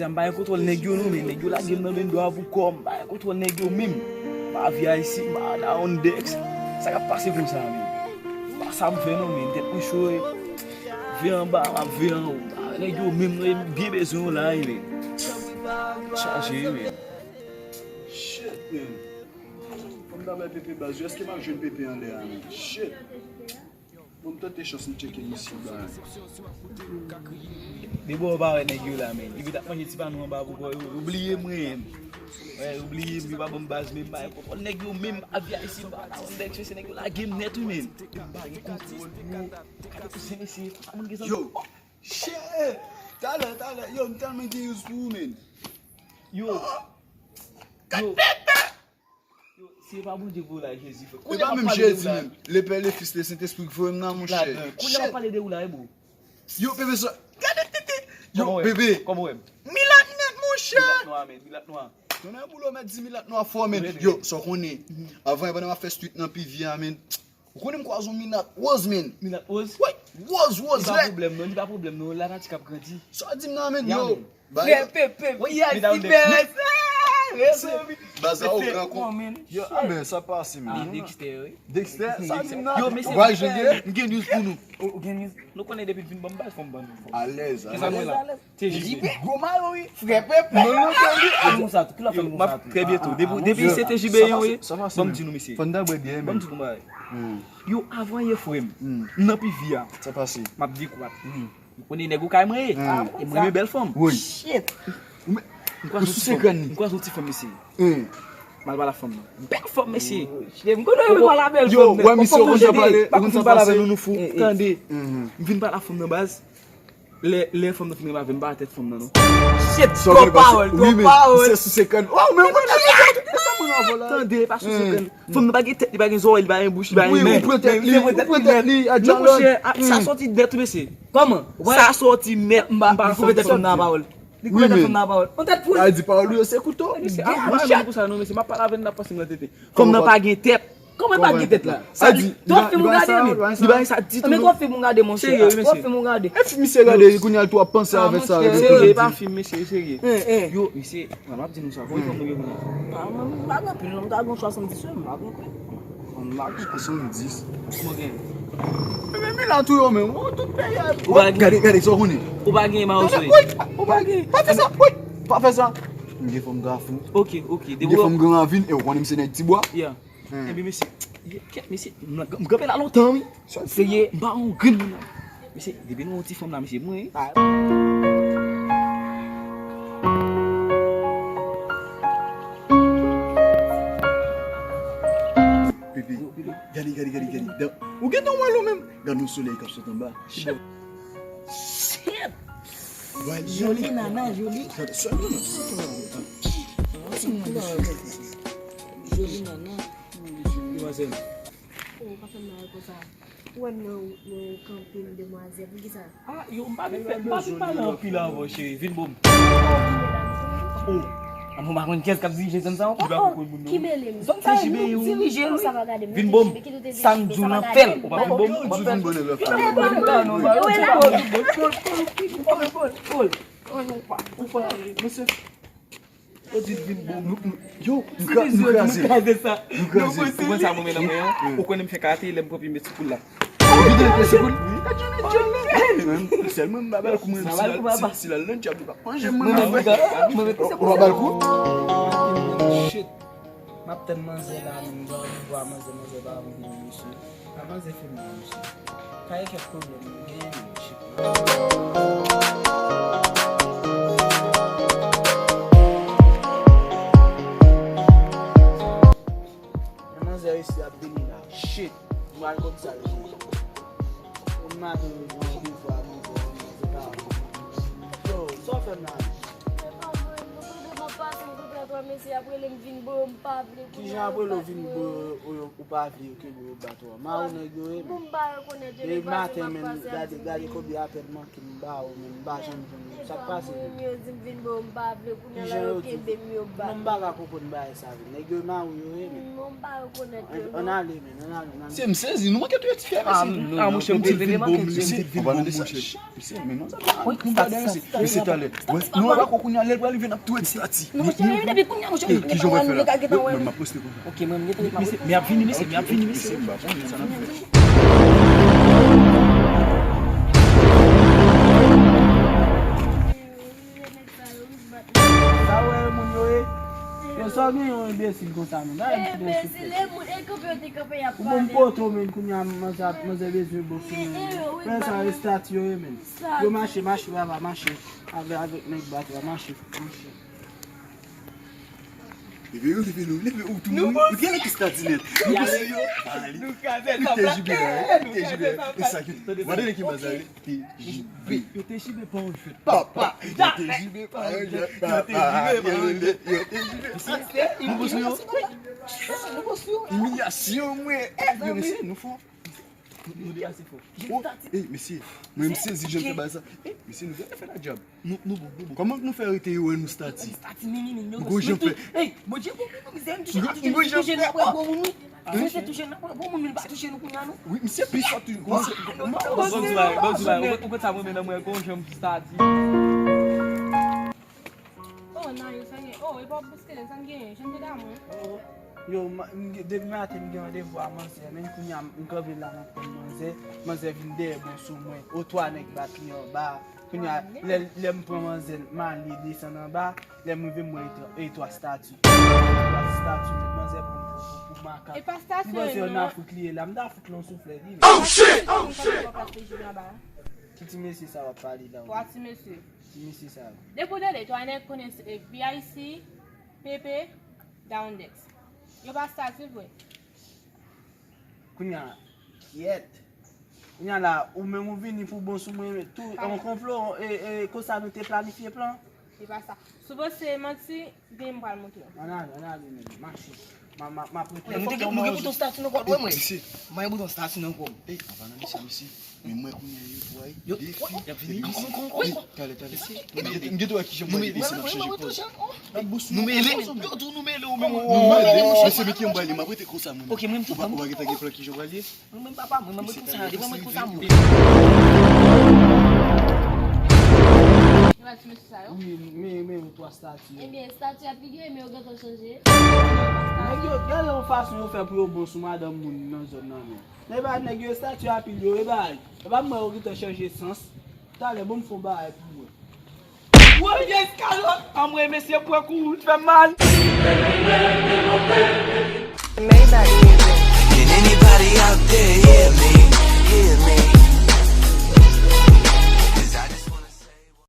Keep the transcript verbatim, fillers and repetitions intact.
M pa gen kontwòl nèg yo non, men nèg yo lage m nan men dwa pou kò, m pa gen kontwòl nèg yo menm. M pa viv ayisyen, m pa da Ondex. Sa k ap pase konsa, men? M pa sa m fè non, men tèt mwen cho, wi. Ve anba, m ap ve anwo. Nèg yo menm, non, m byen bezwen yo la, wi, men. Chaje, wi, men. Shit, man. Fò m ta bay Pepe baz yo. Èske m ap jwenn Pepe anlè a, men? Shit. Bon, m tante chans m tcheke misye ba. Depi w pa wè nèg yo la, men. Epi t ap manje ti pa nou anba pou kò yo. Yo bliye mwen. Wè, yo bliye m, yo pa ban m baz, men m pa gen kontwòl nèg yo menm ap viv ayisyen ba. Nèg yo, se nèg yo lage m nèt, wi, men. M pa gen kontwòl pou yo. Gade pou se mesye, pa moun gen zanmi. Yo, shit! Talè, talè, yo, m tèlman gen use pou ou, men. Yo. Yo. Yo, si e pa Bondye k voye w la, Jezi, frè. E pa menm Jezi menm. Le Pè, le Fis, le Sentespri k voye m nan, monchè. Kounye a w ap pale de ou la, wi, bro. Yo, Pepe, sa. Gade tete. Yo, Pepe. Kòman w wè m? Milat nèt, monchè. Milat nwa, men, milat nwa. Tonnè boule, mèt di milat nwa fò, men. Yo, sa w konnen. Avan, pandan m ap fè street nan P V a, men. Ou konnen m kwaze yon milat woz, men. Milat woz? Wi, woz, woz, lèd. Li pa pwoblèm, non, li pa pwoblèm, non. Lanati k ap grandi. Sa w di m nan, men, yo. Frè Pepe, P I C P S. Baz la, ou gran kou. Yo, a, men, sa pase, men. Dexter, wi. Dexter, sa di m nan. Yo, mesye, m gen news pou nou. Ou gen news? Nou konnen depi l vin ban m baz, fò m ban nou. Alèz, alèz. Kisa nou la? T J B. Gwo mayo, wi. Frè Pepe. Non, non, non, li. Fè m konsa tou. Ki lè fè m konsa tou? Trè byento. Depi, depi se T J B yo ye, ban m di nou, mesye. Fò n ta bwè byè, men. Ban m di nou bagay. Yo, avan yè, frè m, m nan P V a. Sa pase. M ap dekwat. M konnen nèg ou kay mwen ye. E mwen renmen bèl fanm. Wi. Shit. Ou sou sekrè ni. M kwaze yon ti fanm, mesye. M al pale ak fanm nan. Bèl fanm, mesye. M konnen ou pale a bèl fanm nan. Yo, wè, misye, ou konn sa pale, ou konn sa pale avè nou, nou fou. Tande. M vin pale ak fanm nan, baz. Lè, lè fanm nan fin renmen avè m, m pa tèt fanm nan, non. Shit, twòp pawòl, twòp pawòl. Misye sou sekrè ni. Waw, men ou konn sa mwen nan vòlè. Tande, pa sou sekrè ni. Fanm nan pa gen tèt, li pa gen zòrèy, li pa gen bouch, li pa gen men. Wi, ou pran tèt li, ou pran tèt li, a djalòz. Men monchè, sa sòti nèt, wi, mesye. Kòman? Sa sòti nèt, m pa, m pa fè tèt fanm nan pawòl. Li koupe tèt fanm nan pawòl. On tèt poul. A di pawòl ou yo se kouto. Mesye, a, m pa renmen pou sa non, mesye, m ap pale avè l, n ap pase m nan tete. Fanm nan pa gen tèt. Kòman pa gen tèt la? Sa di, twòp fim ou gade, men. Li pa gen sa ditou, non. Men twòp fim ou gade, monchè. Twòp fim ou gade. E fim misye gade, kounye a l tou ap panse avèk sa. Serye, e pa fim, mesye, serye. Yo, mesye, mwen, m ap di nou sa, konbyen fanm nou gen kounye a? A, mwen, m pa gen anpil, non, m ka gen swasanndis, wi, m pa gen anpil. Swasanndis. Kòman gen? Men, men la tou yo menm, ou tout peyi a. Ou pa gen. Gade, gade, sa w konnen. Ou pa gen mawozo. Ou pa gen. Pa fè sa, wi. Pa fè sa. M gen fanm Kafou. Ok, ok. M gen fanm Gran Ravin, e ou konnen m se nèg Tibwa. Yeah. Ebyen, mesye, kèt, mesye, m, m kanpe la lontan, wi. Serye, m pa yon grenn moun la. Mesye, depi nou yon ti fanm la, mesye, mwen. Bebe, gade, gade, gade, gade. Ou gentan wè l ou menm? Gade yon solèy k ap sot anba. Shit! Joli nana, joli. Joli nana. Demwazèl. Oh, pa fè m mal konsa. Ou wè m nan, nan kanpe m demwazèl, poukisa? Ah, yo, m pa vin fè, m pa vin pale anpil avè w, cheri. Vin bò m. Oh. Avan m pa konn kiyès k ap dirije zòn sa ankò. Ki mele m? Zòn sa e nou dirije l, wi. Vin bò m. Sa m di w nan fè l. Ou pa vin bò m. Ou pa fè l. Ou pa vin bò m. Mesye. Yo di vin bon. Yo, nou kraze. Nou kraze sa. Nou kraze. Ou konn sa mwen menm nan mwen an? Ou konnen m fè karate, lè m kanpe m met sou koul la. Ou vide met sou koul? Sèlman m pa bal kou mwen, si l al nan dyab li pa manje mwen. Mwen menm, ou pa bal kou? Shit. M ap tann manzè la, men m pa vwa manzè, manzè pa vle vini, mesye. A manzè fè mal, mesye. Kay kèk pwoblèm nou genyen, mesye. Yon manzè resi ap vini la. Shit. M pral konn sa l ye. Yon maten, yon devwa, manzè, manzè pa vle vini, mesye. Yo, sa w fè m la, mesye? Sa m konprann twa mesye ap rele m vin bo yo, m pa vle kounye a. Kijan ap rele w vin bo yo, ou pa vle yo kenbe yo bat ou a? Mawon nèg yo ye, men. Bon, m pa rekonèt yo, e maten menm, gade, gade konbyen apèl manke m ba ou, men m pa janm jwenn yo. Sa k pase menm? Yo di m vin bo yo, m pa vle kounye a la, yo kenbe m, yo bat. Non, m pa ka konprann bagay sa vre. Nèg yo mawon yo ye, men. Non, m pa rekonèt yo, non. Ann ale, men, ann ale, ann ale. Se m sezi, nou manke touye ti fi a, mesye. Ah, monchè, m di l vin bo m, li di l vin bo m, monchè. Mesye, men non, sa pa. Wi, nou pa dèyè, mesye. Mesye, talè. Wè, nou pa ko kounye a, lè l pral rive, n ap tou estati. Non, monchè, men depi kounye a, monchè, kijan w wè fè la? Mwen, mwen, m ap poste kounye a. Ok, mwen, m gentan, m ap. Mesye, men ap vini, mesye, men ap vini, mesye. M pa konnen sa n ap fè. Sa wè moun yo ye? Yo sa gen yon enbesil konsa menm. Enbesil, e moun, e kanpe yo te kanpe y ap pale. Ou bon poto menm kounye a manzè, manzè bezwen bòs ou menm. Fè sa estati yo ye menm. Yo mache, mache, papa, mache. Avè, avèk nèg bat la, mache, mache. Leve yo, leve nou, leve ou tou mouri. Ou gen lè ki stati nèt. Nou pase yo. Nou kaze sa. T J B la, T J B la. E sa ki. Mande ki manzè. T J B. Yo T J B pa yon jwèt. Papa. Yo T J B pa yon jwèt. Yo T J B pa yon jwèt. Yo T J B. Nou pase yo. Nou pase yo. Imilyasyon, mwen. Yo, mesye, nou fò. Nou depase fò. Oh, ey, mesye, mwen m sezi jan fè bagay sa. Ey, mesye, nou genlè fè ladyab. Nou, nou bon, nou bon. Kòman nou fè rete yo wè nou stati? Stati, mi, mi, mi, nou gon jan fè. Ey, Bondye bon pou nou, mizè, m touche, nou touche, nou touche, nou apre bon moun, wi. Mwen se touche, nou apre bon moun, men l pa touche nou kounye a, non. Wi, misye pi sòt, wi. Bon, bon, bon, bon, ou konn sa mwen menm, mwen gon jan m stati. Oh, Nayou, sa gen? Oh, e pa w boustre, sa m genyen? Jan m te damou. Oh, yo, m, m, depi maten m gen randevou a manzè, men kounye a m kanpe la m ap tann manzè, manzè vin dèyè mwen sou mwen. Otwa nèg bat li anba. Kounye a, lè, lè m pran manzè, m ale desann anba, lè m rive m wè e twa, e twa stati. Twa stati, manzè pran m pou, pou, pou makak. E pa stati, non. M panse an Afrik li ye la, m ta fout l yon souflèt, wi. Oh, shit! Oh, shit! Ki ti mesye sa w ap pale la? Twa ti mesye. Ti mesye sa yo. Depi w tande twa nèg konnen se V I C, P P, Downdex. Yo pa stati vre. Kounye a, kyèt. Kounye a la, ou menm ou vini pou bon sou mwen, tou, an konplo, e, e, konsa nou te planifye plan. Se pa sa. Si w panse manti, vini m pral montre w. Ann ale, ann ale, men, mache. M a, m a, m ap rete. Mwen te gen, mwen gen bouton stati nan kò m, wè mwen. Mwen gen bouton stati nan kò m. Ey, an pa nan sa, mesye. Men mwen kounye a yo twa, yo defi. Y ap vini. Talè, talè. M gen, m gen dwa ki jan mwen mete m ap chanje pòz. Nou mele, yo tou nou mele, ou menm. Mesye, men ki yon bagay, m ap rete konsa mwen. Ok, mwen m tou. Ou pa gen plan ki jan pral ye? Mwen menm papa, mwen mwen konsa, devan mwen konsa mwen. Wi, men, men, men, twa stati. Ebyen, stati a pigre, men yo gentan chanje. Nèg yo, gade yon fason yo fè pou yo bon sou madanm moun nan zòn nan, men. Nèg ba nèg yo estati a pil yo, e bay. E pa mwen yo gentan chanje sans. Talè, bon, m fè yon bagay pou mwen. Woy, vye eskalòt! Anmwey, mesye, pran kou, ou t fè m mal. Maybach.